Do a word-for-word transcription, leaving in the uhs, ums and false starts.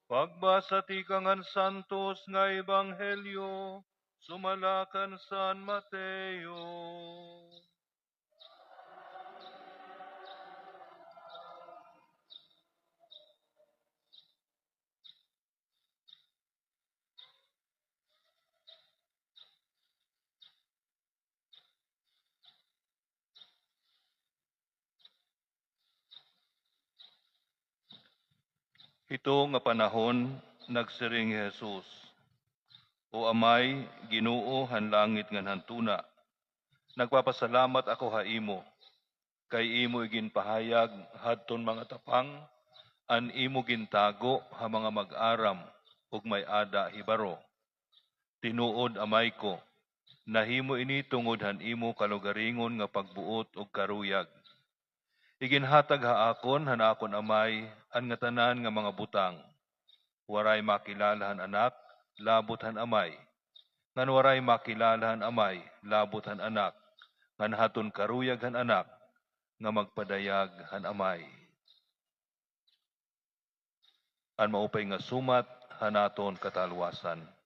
Pagbasa tikang han Santos nga Ebanghelyo sumala kan San Mateo. Hito nga panahon, nagsiring hi Jesus, "O Amay, Ginoo han langit ngan han tuna, nagpapasalamat ako ha imo, kay imo iginpahayag hadton mga tapang an imo gintago ha mga mag-aram ug may-ada hibaro. Tinuod, Amay ko, nahimo ini tungod han imo kalugaringon nga pagbuot ug karuyag. Iginhatag ha akon han akon Amay an ngatanan nga mga butang. Waray makilala han Anak labot han Amay, ngan waray makilala han Amay labot han Anak, ngan hadton karuyag han Anak nga magpadayag han Amay." An maupay nga sumat han aton katalwasan.